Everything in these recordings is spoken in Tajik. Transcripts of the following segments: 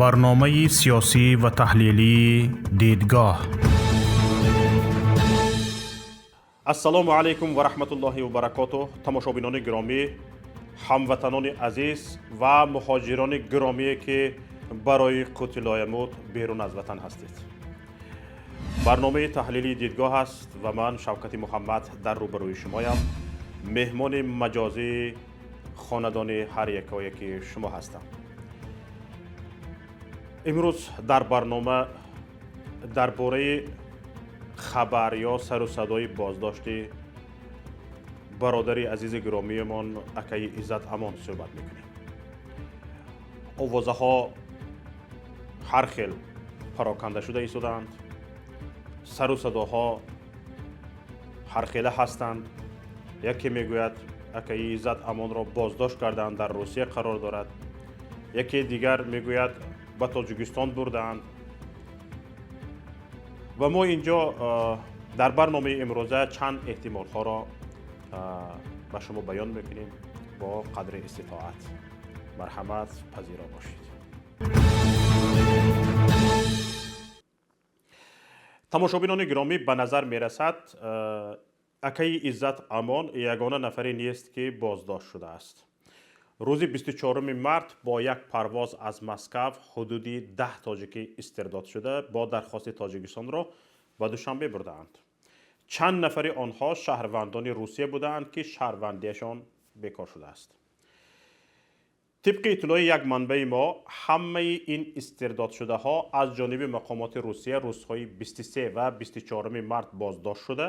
Барномаи сиёсӣ ва таҳлилии «Дидгоҳ». Ассалому алайкум ва раҳматуллоҳи ва баракотуҳ. Тамошобинони гиромӣ, ҳамватанони азиз ва муҳоҷирони гиромие, ки барои қути лоямут берун аз ватан ҳастед, барномаи таҳлилии «Дидгоҳ» аст ва ман, Шавкати Муҳаммад, дар рӯбарӯи шумоям. Меҳмони маҷозии хонадони ҳар якояки шумо ҳастам. Имрӯз дар барнома дар бораи хабар ё сару садои боздошти бародари азизи гиромиямон, акаи Иззат Амон, суҳбат мекунем. Овозаҳо ҳар хел пароканда шуда истодаанд, сару садоҳо ҳархела ҳастанд. Яке мегӯяд, акаи Иззат Амонро боздошт кардаанд, дар Русия қарор дорад, яке дигар мегӯяд, ба Тоҷикистон бурдаанд. Ва мо инҷо дар барномаи имрӯза чанд эҳтимолҳоро ба шумо баён мекунем бо қадри иститоат. Марҳамат, пазиро бошед. Тамошобинони гиромӣ, ба назар мерасад, акаи Иззат Амон ягона нафаре нест, ки боздошт шудааст. Рӯзи 24 март бо як парвоз аз Москав ҳудуди 10 тоҷикӣ истирдод шуда, бо дархости Тоҷикистонро ба Душанбе бурдаанд. Чанд нафари онҳо шаҳрвандони Русия будаанд, ки шаҳрвандиашон бекор шудааст. Тибқи иттилои як манбаи мо, ҳамаи ин истирдодшудаҳо аз ҷониби мақомоти Русия рӯзҳои 23 ва 24 март боздошт шуда,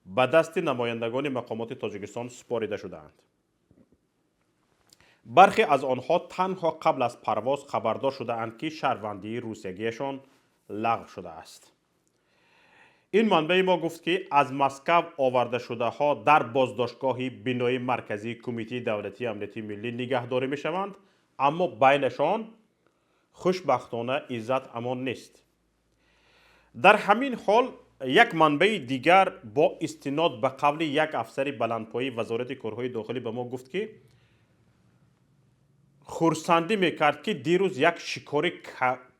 ба дасти намояндагони мақомоти Тоҷикистон супорида шудаанд. Бархе аз онҳо танҳо қабл аз парвоз хабардор шудаанд, ки шаҳрвандии русиягиашон лағв шудааст. Ин манбаи мо гуфт, ки аз Москав овардашудаҳо дар боздоштгоҳи бинои марказии Кумитаи давлатии амнияти миллӣ нигаҳдорӣ мешаванд, аммо байнашон, хушбахтона, Иззат Амон нест. Дар ҳамин ҳол як манбаи дигар бо истинод ба қавли як афсари баландпоии Вазорати корҳои дохилӣ ба мо гуфт, ки хурсандӣ мекард, ки дирӯз як шикори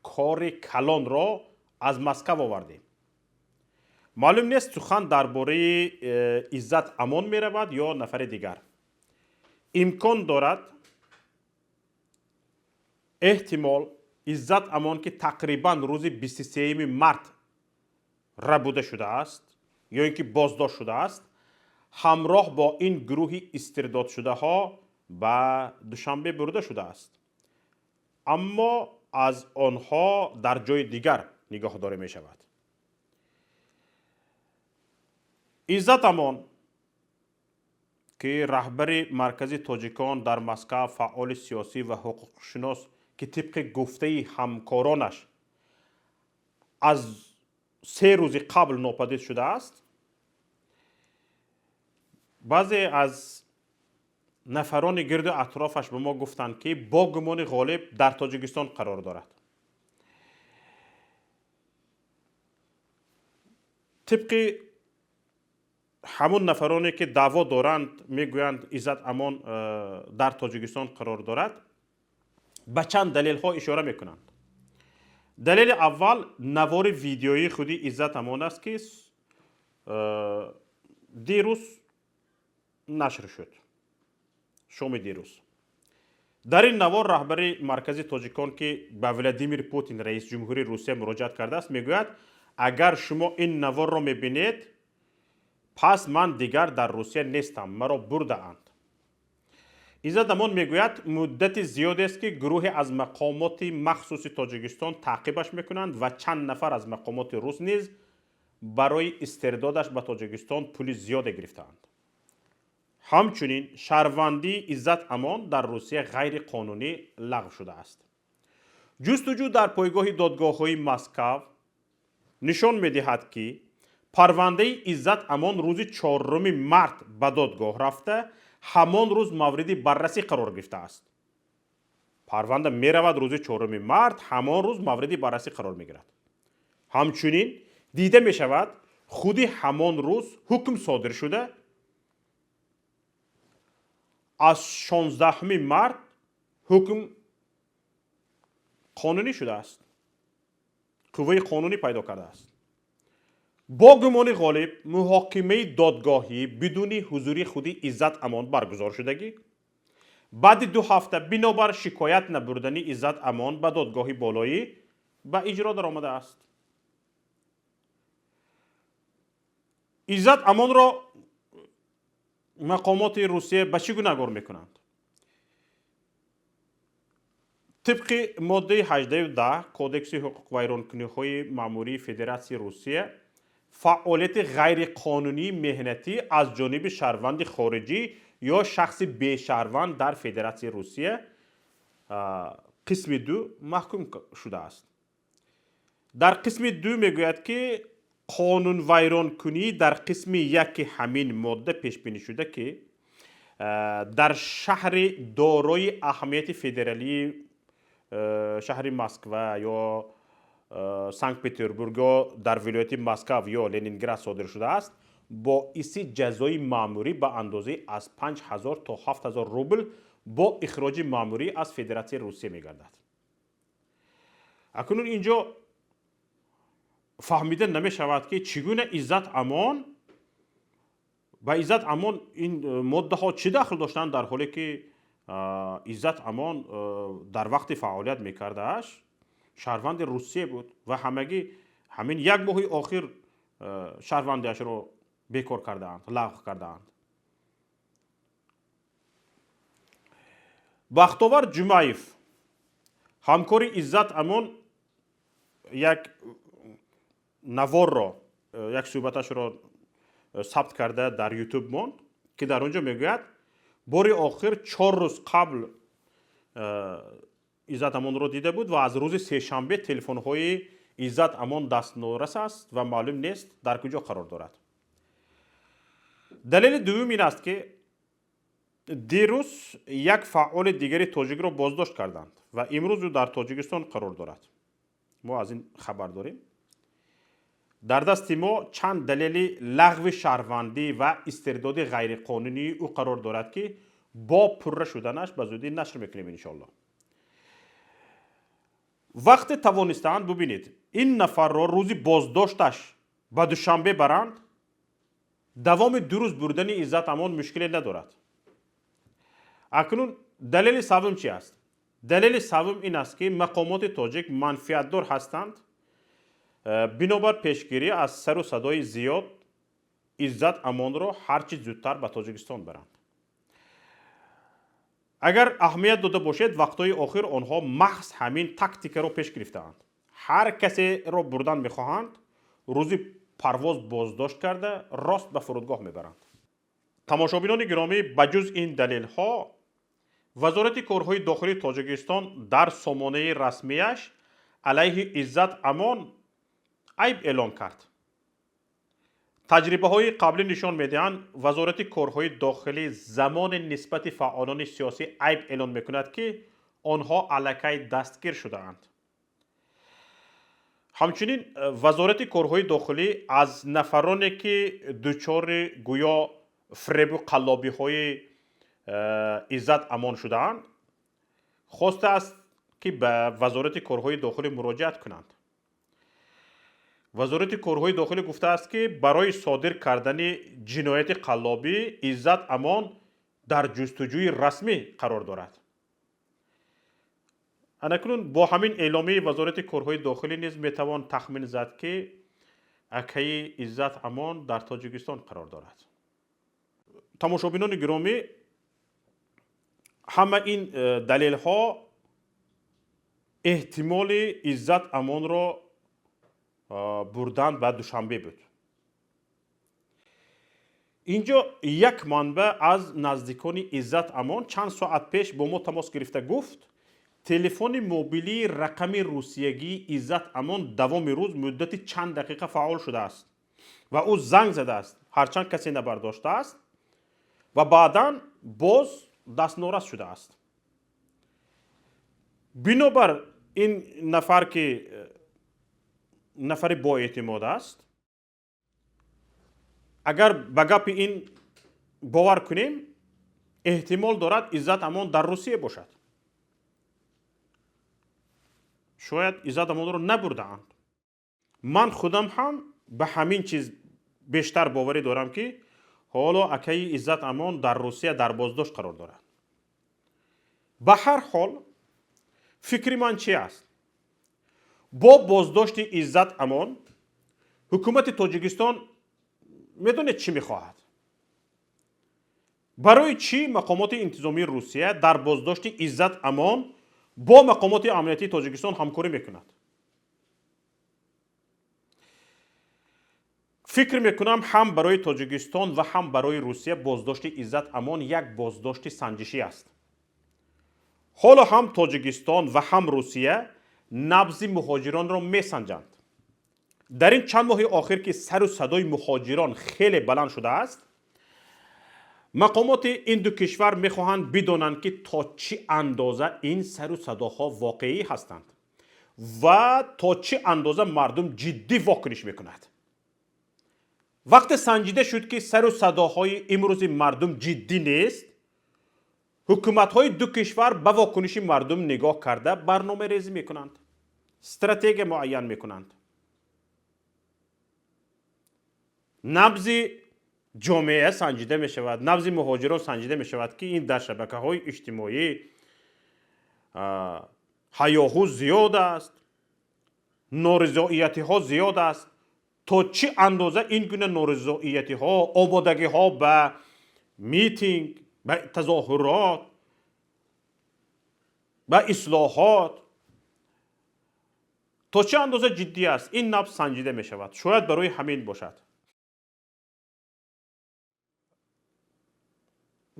кори калонро аз Москав овардем. Маълум нест, сухан дар бораи Иззат Амон меравад ё нафари дигар. Имкон дорад, эҳтимол, Иззат Амон, ки тақрибан рӯзи 23 март рабуда шудааст ё ин ки боздошт шудааст, ҳамроҳ бо ин гурӯҳи истирдодшудаҳо ба Душанбе бурда шудааст, аммо аз онҳо дар ҷои дигар нигоҳдорӣ мешавад. Иззат Амон, ки раҳбари Маркази тоҷикон дар Москав, фаъоли сиёсӣ ва ҳуқуқшинос, ки тибқи гуфтаи ҳамкоронаш аз 3 рӯзи қабл нопадид шудааст, баъзе аз нафарони гирду атрофаш ба мо гуфтанд, ки бо гумони ғолиб дар Тоҷикистон қарор дорад. Тибқи ҳамун нафароне, ки даъво доранд, мегӯянд, Иззат Амон дар Тоҷикистон қарор дорад, ба чанд далелҳо ишора мекунанд. Далели аввал навори видеоии худи Иззат Амон аст, ки дирӯз нашр шуд, шоми дирӯз. Дар ин навор раҳбари Маркази тоҷикон, ки ба Владимир Путин, раиси ҷумҳурии Русия, муроҷиат кардааст, мегӯяд: «Агар шумо ин наворро мебинед, пас ман дигар дар Русия нестам, маро бурдаанд». Иззат Амон мегӯяд, муддати зиёдест, ки гурӯҳе аз мақомоти махсуси Тоҷикистон таъқибаш мекунанд ва чанд нафар аз мақомоти рус низ барои истирдодаш ба Тоҷикистон пули зиёде гирифтаанд. Ҳамчунин шаҳрвандии Иззат Амон дар Русия ғайриқонунӣ лағв шудааст. Ҷустуҷӯ дар пойгоҳи додгоҳҳои Москав нишон медиҳад, ки парвандаи Иззат Амон рӯзи 4 март ба додгоҳ рафта, ҳамон рӯз мавриди баррасӣ қарор гирифтааст. Парванда меравад рӯзи 4 март, ҳамон рӯз мавриди баррасӣ қарор мегирад. Ҳамчунин дида мешавад, худи ҳамон рӯз ҳукм содир шуда, аз 16 март ҳукм Қонунӣ шудааст, қувваи қонунӣ пайдо кардааст. Бо гумони ғолиб, муҳокимаи додгоҳӣ бидуни ҳузури худи Иззат Амон баргузор шудагӣ, баъди 2 ҳафта бинобар шикоят набурдани Иззат Амон ба додгоҳи болоӣ ба иҷро даромадааст. Иззат Амонро мақомоти Русия ба чӣ гунаҳгор мекунанд? Тибқи моддаи 18 10 Кодекси ҳуқуқвайронкуниҳои маъмурии Федератсияи Русия, фаъолияти ғайриқонунии меҳнатӣ аз ҷониби шаҳрванди хориҷӣ ё шахси бешаҳрванд дар Федератсияи Русия, қисми 2, маҳкум шудааст. Дар қисми 2 мегӯяд, ки қонунвайронкунӣ дар қисми 1-и ҳамин модда пешбинӣ шуда, ки дар шаҳри дорои аҳамияти федералии, шаҳри Москва ё Санкт Петербург ё дар вилояти Москав ё Ленинград содир шудааст, боиси ҷазои маъмурӣ ба андозаи аз 5000 то 7000 рубл бо ихроҷи маъмурӣ аз Федератсияи Русия мегардад. Акнун инҷо фаҳмида намешавад, ки чӣ гуна Иззат Амон, ба Иззат Амон ин моддаҳо чӣ дахл доштанд, дар ҳоле ки Иззат Амон дар вақти фаъолият мекардааш шаҳрванди Русия буд ва ҳамагӣ ҳамин як моҳи охир шаҳрвандиашро бекор кардаанд, лағв кардаанд. Бахтовар Ҷумаев, ҳамкори Иззат Амон, як наворро, як суҳбаташро сабт карда дар Ютуб монд, ки дар он ҷо мегӯяд, бори охир 4 рӯз қабл Иззат Амонро дида буд ва аз рӯзи сешанбе телефонҳои Иззат Амон дастнорас аст ва маълум нест, дар куҷо қарор дорад. Далели дуввум ин аст, ки дирӯз як фаъоли дигари тоҷикро боздошт карданд ва имрӯз ӯ дар Тоҷикистон қарор дорад. Мо аз ин хабар дорем. Дар дасти мо чанд далели лағви шаҳрвандӣ ва истирдоди ғайриқонунии ӯ қарор дорад, ки бо пурра шуданаш ба зудӣ нашр мекунем, иншоалло. Вақте тавонистаанд, бубинед, ин нафарро рӯзи боздошташ ба Душанбе баранд, давоми 2 рӯз бурдани Иззат Амон мушкиле надорад. Акнун далели саввум чи аст? Далели саввум ин аст, ки мақомоти тоҷик манфиатдор ҳастанд, бинобар пешгирӣ аз сару садои зиёд Иззат Амонро ҳарчи зудтар ба Тоҷикистон баранд. Агар аҳамият дода бошед, вақтҳои охир онҳо маҳз ҳамин тактикаро пеш гирифтаанд: ҳар касеро бурдан мехоҳанд, рӯзи парвоз боздошт карда, рост ба фурудгоҳ мебаранд. Тамошобинони гиромӣ, ба ҷуз ин далелҳо, Вазорати корҳои дохилии Тоҷикистон дар сомонаи расмияш алайҳи Иззат Амон айб эълон кард. Таҷрибаҳои қаблӣ нишон медиҳанд, Вазорати корҳои дохилӣ замоне нисбати фаъолони сиёсӣ айб эълон мекунад, ки онҳо аллакай дастгир шудаанд. Ҳамчунин Вазорати корҳои дохилӣ аз нафароне, ки дучори гӯё фиребу қаллобиҳои Иззат Амон шудаанд, хостааст, ки ба Вазорати корҳои дохилӣ муроҷиат кунанд. Вазорати корҳои дохилӣ гуфтааст, ки барои содир кардани ҷинояти қаллобӣ Иззат Амон дар ҷустуҷӯи расмӣ қарор дорад. Анакнун бо ҳамин эъломияи Вазорати корҳои дохилӣ низ метавон тахмин зад, ки акаи Иззат Амон дар Тоҷикистон қарор дорад. Тамошобинони гиромӣ, ҳама ин далелҳо эҳтимоли Иззат Амонро бурдан ба Душанбе буд. Инҷо як манбаъ аз наздикони Иззат Амон чанд соат пеш бо мо тамос гирифта гуфт, телефони мобилии рақами русиягии Иззат Амон давоми рӯз муддати чанд дақиқа фаъол шудааст ва ӯ занг задааст, ҳарчанд касе набардоштааст, ва баъдан боз дастнорас шудааст. Бинобар ин нафар, ки нафари боэътимод аст, агар ба гапи ин бовар кунем, эҳтимол дорад, Иззат Амон дар Русия бошад. Шояд Иззат Амонро набурдаанд. Ман худам ҳам ба ҳамин чиз бештар боварӣ дорам, ки ҳоло акаи Иззат Амон дар Русия дар боздошт қарор дорад. Ба ҳар ҳол, фикри ман чи аст? Бо боздошти Иззат Амон ҳукумати Тоҷикистон медонед, чӣ мехоҳад? Барои чӣ мақомоти интизомии Русия дар боздошти Иззат Амон бо мақомоти амниятии Тоҷикистон ҳамкорӣ мекунад? Фикр мекунам, ҳам барои Тоҷикистон ва ҳам барои Русия боздошти Иззат Амон як боздошти санҷишӣ аст. Ҳоло ҳам Тоҷикистон ва ҳам Русия набзи муҳоҷиронро месанҷанд. Дар ин чанд моҳи охир, ки сару садои муҳоҷирон хеле баланд шудааст, мақомоти ин ду кишвар мехоҳанд бидонанд, ки то чӣ андоза ин сару садоҳо воқеӣ ҳастанд ва то чӣ андоза мардум ҷиддӣ вокуниш мекунад. Вақте санҷида шуд, ки сару садоҳои имрӯзи мардум ҷиддӣ нест, ҳукуматҳои ду кишвар ба вокуниши мардум нигоҳ карда барномарезӣ мекунанд, стратегия муайян мекунанд. Набзи ҷомеа санҷида мешавад, набзи муҳоҷирон санҷида мешавад, ки ин дар шабакаҳои иҷтимоӣ ҳаёҳу зиёд аст, норизоиятиҳо зиёд аст. То чӣ андоза ин гуна норизоиятиҳо, омодагиҳо ба митинг, ба тазоҳурот, ба ислоҳот то чӣ андоза ҷиддӣ аст, ин набз санҷида мешавад. Шояд барои ҳамин бошад.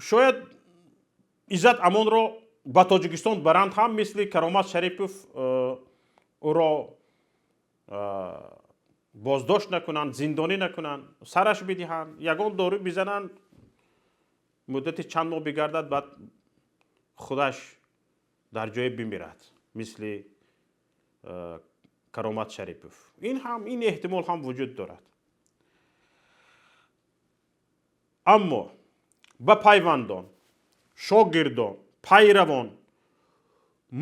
Шояд Иззат Амонро ба Тоҷикистон баранд ҳам, мисли Каромат Шарипов ӯро боздошт накунанд, зиндонӣ накунанд, сараш бидиҳанд, ягон дору бизананд, муддати чанд моҳ бигардад, баъд худаш дар ҷое бимирад, мисли Каромат Шарипов. Ин эҳтимол ҳам вуҷуд дорад. Аммо ба пайвандон, шогирдон, пайравон,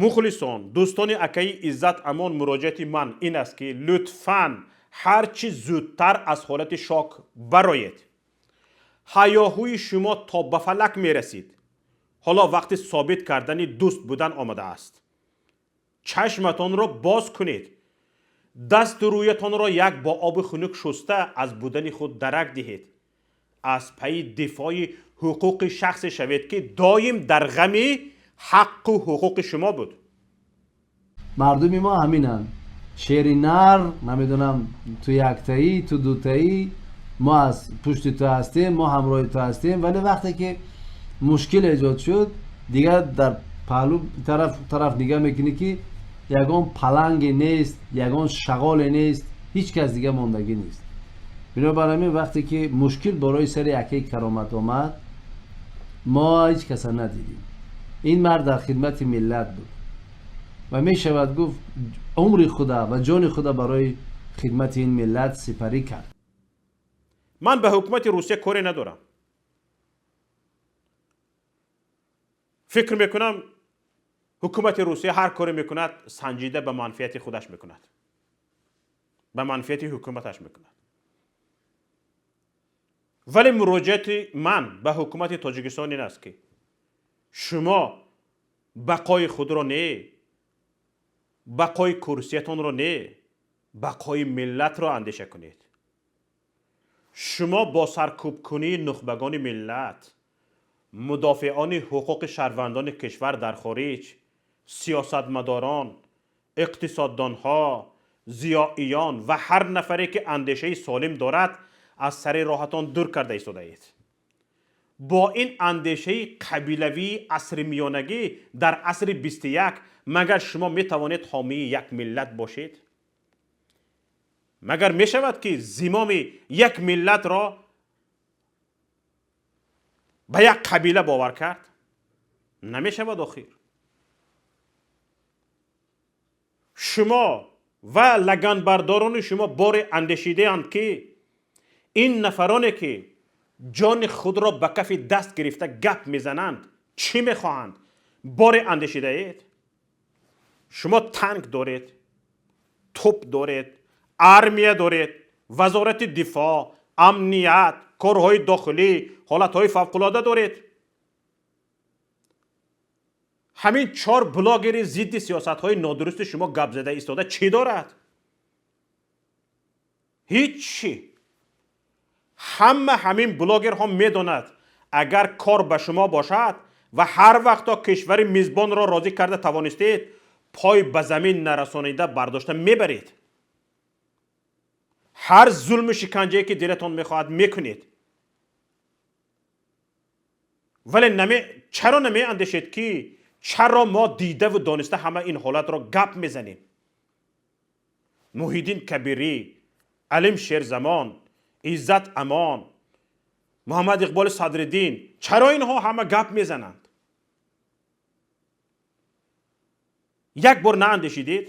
мухлисон, дӯстони акаи Иззат Амон муроҷиати ман ин аст, ки лутфан ҳар чӣ зудтар аз ҳолати шок бароед. Ҳаёҳӯи шумо то ба фалак мерасид. Ҳоло вақти собит кардани дӯст будан омадааст. Чашматонро боз кунед, дасту рӯятонро як бо оби хунук шуста аз будани худ дарак диҳед. Аз пайи дифои ҳуқуқи шахсе шавед, ки доим дар ғами ҳаққу ҳуқуқи шумо буд. Мардуми мо ҳаминанд. Шери нар, намедонам, ту яктаӣ, ту дутаӣ, мо аз пушти ту ҳастем, мо ҳамроҳи ту ҳастем. Вале вақте ки мушкил эҷод шуд, дигар дар паҳлу тараф нигоҳ мекунӣ, ки ягон паланге нест, ягон шағоле нест, ҳеҷ кас дига мондагӣ нест. Бинобар ҳамин, вақте ки мушкил барои сари акаи Каромат омад, мо ҳеҷ каса надидем. Ин мард дар хидмати миллат буд ва мешавад гуфт, умри худа ва ҷони худа барои хидмати ин миллат сипарӣ кард. Ман ба ҳукумати Русия коре надорам. Фикр мекунам, ҳукумати Русия ҳар коре мекунад, санҷида ба манфиати худаш мекунад, ба манфиати ҳукуматаш мекунад. Вале муроҷиати ман ба ҳукумати Тоҷикистон ин аст, ки шумо бақои худро не, бақои курсиятонро не, бақои миллатро андеша кунед. Шумо бо саркӯбкунии нухбагони миллат, мудофеони ҳуқуқи шаҳрвандони кишвар дар хориҷ, сиёсатмадорон, иқтисоддонҳо, зиёиён ва ҳар нафаре, ки андешаи солим дорад, аз сари роҳатон дур карда истодаед. Бо ин андешаи қабилавии асри миёнагӣ дар асри 21 магар шумо метавонед ҳомии як миллат бошед? Магар мешавад, ки зимоми як миллатро ба як қабила бовар кард? Намешавад. Охир шумо ва лаганбардорони шумо боре андешидаанд, ки ин нафароне, ки ҷони худро ба кафи даст гирифта гап мезананд, чӣ мехоҳанд? Боре андешидаед? Шумо танк доред, тӯп доред, армия доред, вазорати дифоъ, амният, корҳои дохилӣ, ҳолатҳои фавқулода доред. Ҳамин чор блогери зидди сиёсатҳои нодурусти шумо гап зада истода чӣ дорад? Ҳичи. Ҳама ҳамин блогерҳо медонад, агар кор ба шумо бошад ва ҳар вақто кишвари мизбонро розӣ карда тавонистед, пой ба замин нарасонида бардошта мебаред. Ҳар зулму шиканҷае ки дилатон мехоҳад мекунед. Вале чаро намеандешед ки чаро мо дидаву дониста ҳама ин ҳолатро гап мезанем? Муҳиддин Кабирӣ, Алим Шерзамон, Иззат Амон, Муҳаммад Иқболи Садриддин, чаро инҳо ҳама гап мезананд? Як бор наандешидед?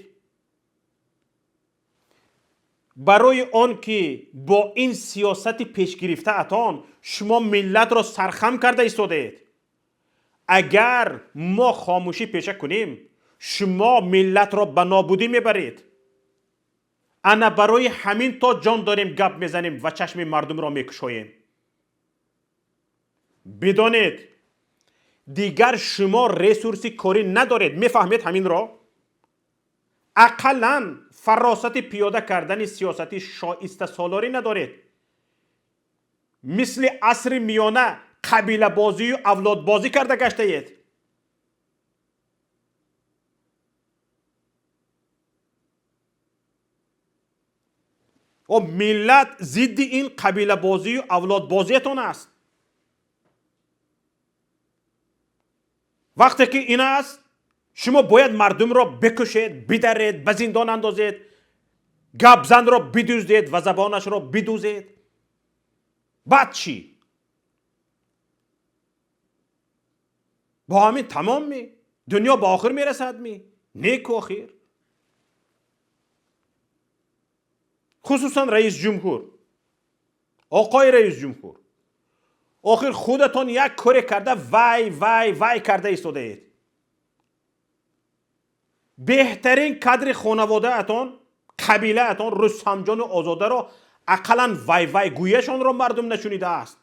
Барои он ки бо ин сиёсати пешгирифтаатон шумо миллатро сархам карда истодаед. Агар мо хомӯшӣ пеша кунем, шумо миллатро ба нобудӣ мебаред. Ана барои ҳамин то ҷон дорем гап мезанем ва чашми мардумро мекушоем. Бидонед, дигар шумо ресурси корӣ надоред. Мефаҳмед ҳаминро? Ақаллан фаросати пиёда кардани сиёсати шоистасолорӣ надоред. Мисли асри миёна қабилабозию авлодбозӣ карда гаштаед. О миллат зидди ин қабилабозию авлодбозиятон аст. Вақте ки ин аст, шумо бояд мардумро бикушед, бидаред, ба зиндон андозед, гапзанро бидуздед ва забонашро бидузед. Баъд чӣ? Бо ҳамин тамом ми? Дунё ба охир мерасад ми? Неку охир. Хусусан раис ҷумҳур, оқои раис ҷумҳур, охир худатон як коре карда вай вай вай карда истодаед. Беҳтарин кадри хонаводаатон, қабилаатон Рустамҷону Озодаро ақаллан вай вай гӯяшонро мардум нашунидааст.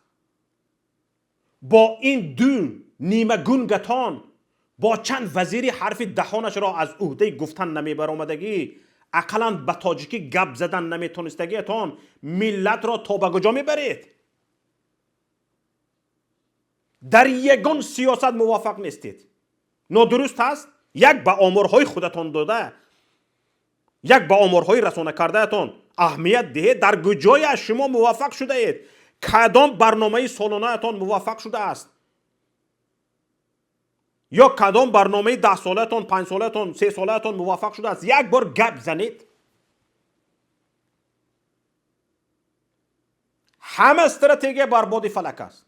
Бо ин ду нимагунгатон, бо чанд вазири ҳарфи даҳонашро аз уҳдаи гуфтан намебаромадагӣ, ақаллан ба тоҷикӣ гап задан наметонистагиатон миллатро то ба куҷо мебаред? Дар ягон сиёсат муваффақ нестед. Нодуруст аст? Як ба оморҳои худатон дода, як ба оморҳои расона кардаатон аҳамият диҳед, дар куҷояш шумо муваффақ шудаед? Кадом барномаи солонаатон муваффақ шудааст? Ё кадом барномаи 10 солаатон, 5 солаатон, 3 солаатон муваффақ шудааст? Як бор гап занед. Ҳама стратегия барбоди фалак аст.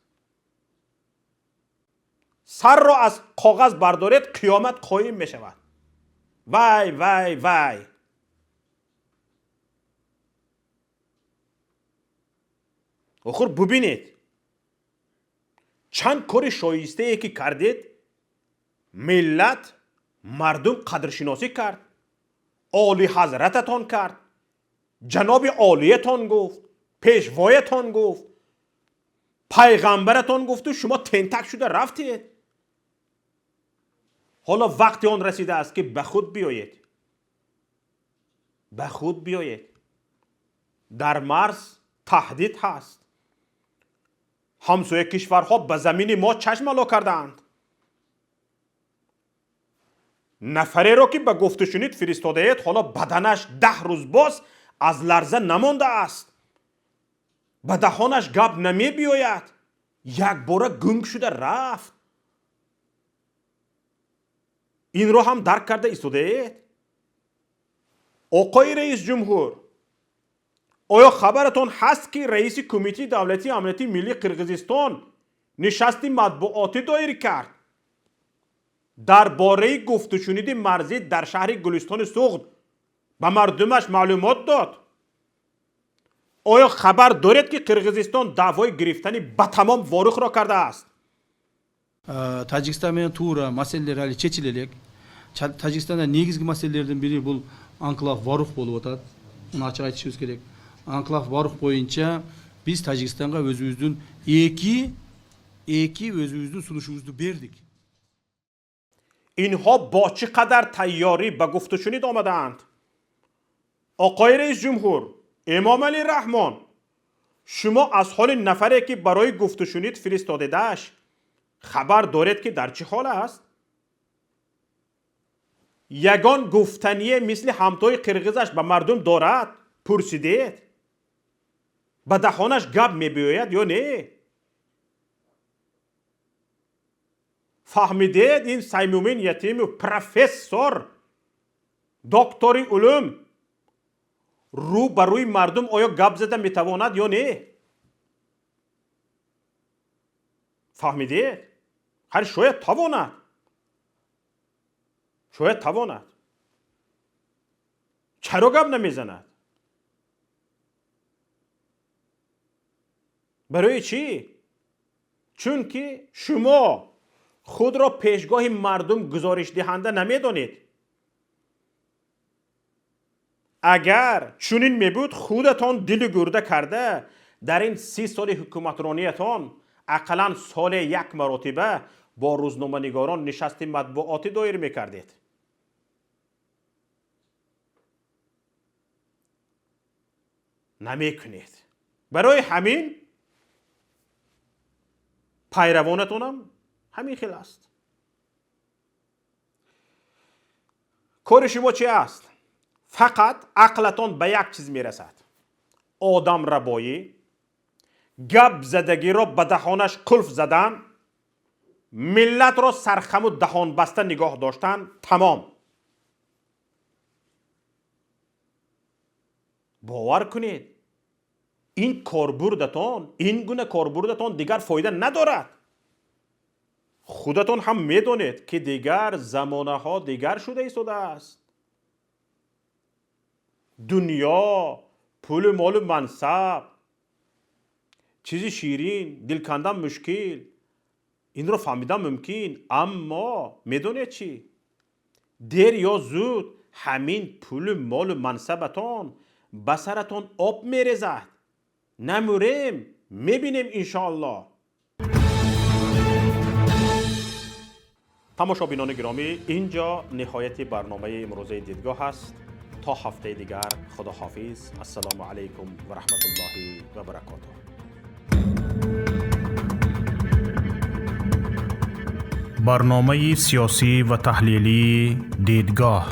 Сарро аз коғаз бардоред, қиёмат қоим мешавад. Вай вай вай. Охир бубинед, чанд кори шоистае ки кардед, миллат, мардум қадршиносӣ кард, олиҳазрататон кард, ҷаноби олиятон гуфт, пешвоятон гуфт, пайғамбаратон гуфту шумо тентак шуда рафтед. Ҳоло вақти он расидааст ки ба худ биёед, ба худ биёед. Дар марз таҳдид ҳаст. Ҳамсоя кишварҳо ба замини мо чашм ало кардаанд. Нафареро ки ба гуфтушунид фиристодаед, ҳоло баданаш 10 рӯз боз аз ларза намондааст, ба даҳонаш гап намебиёяд, якбора гунг шуда рафт. Инро ҳам дарк карда истодаед? Оқои раис ҷумҳур, оё хабаратон ҳаст ки раиси Кумитаи давлатии амнияти миллии Қирғизистон нишасти матбуотӣ доир кард дар бораи гуфтушуниди марзӣ дар шаҳри Гулистони Суғд, ба мардумаш маълумот дод? Оё хабар доред ки Қирғизистон даъвои гирифтани ба тамом Ворухро кардааст? Тажикстан менен туура маселелер али чечиле элек. Тажикстанда негизги маселелердин бири бул анклав Ворух болуп атат. Муну ачык айтышыбыз керек. Анклав Ворух боюнча биз Тажикстанга өзүбүздүн эки өзүбүздүн сунушубузду бердик. Инҳо бо чӣ қадар тайёрӣ ба гуфтушунид омадаанд? Оқои раис ҷумҳур Эмомалӣ Раҳмон, шумо аз ҳоли нафаре ки барои гуфтушунид фиристодедааш хабар доред ки дар чӣ ҳол аст? Ягон гуфтание мисли ҳамтои қирғизаш ба мардум дорад? Пурсидед? Ба даҳонаш гап мебиёяд ё не? Фаҳмидед ин Саймумин Ятимов профессор, доктори улум рӯ ба рӯи мардум оё гап зада метавонад ё не? Фаҳмидед? Ҳар шояд тавонад. Шояд тавонад. Чаро гап намезанад? Барои чӣ? Чунки шумо худро пешгоҳи мардум гузоришдиҳанда намедонед. Агар чунин мебуд, худатон дилу гурда карда дар ин 30 соли ҳукуматрониятон ақаллан соле як маротиба бо рӯзноманигорон нишасти матбуотӣ доир мекардед. Намекунед. Барои ҳамин пайравонатонам ҳамин хел аст. Кори шумо чи аст? Фақат ақлатон ба як чиз мерасад: одамрабоӣ, гап задагиро ба даҳонаш қулф задан, миллатро сархаму даҳонбаста нигоҳ доштан, тамом. Бовар кунед, ин корбурдатон, ин гуна корбурдатон дигар фоида надорад. Худатон ҳам медонед, ки дигар замонаҳо дигар шуда истодааст. Дунё, пулу молу мансаб, чизи ширин, дилкандан мушкил, инро фаҳмидан мумкин, аммо медонед чӣ? Дер ё зуд ҳамин пулу молу мансабатон ба саратон об мерезад. Намурем, мебинем иншоаллоҳ. Тамошобинони гиромӣ, инҷо ниҳояти барномаи имрӯзаи дидгоҳ аст. То ҳафтаи дигар худоҳофиз. Ассалому алайкум ва раҳматуллоҳи ва баракотуҳ. Барномаи сиёсӣ ва таҳлилии дидгоҳ.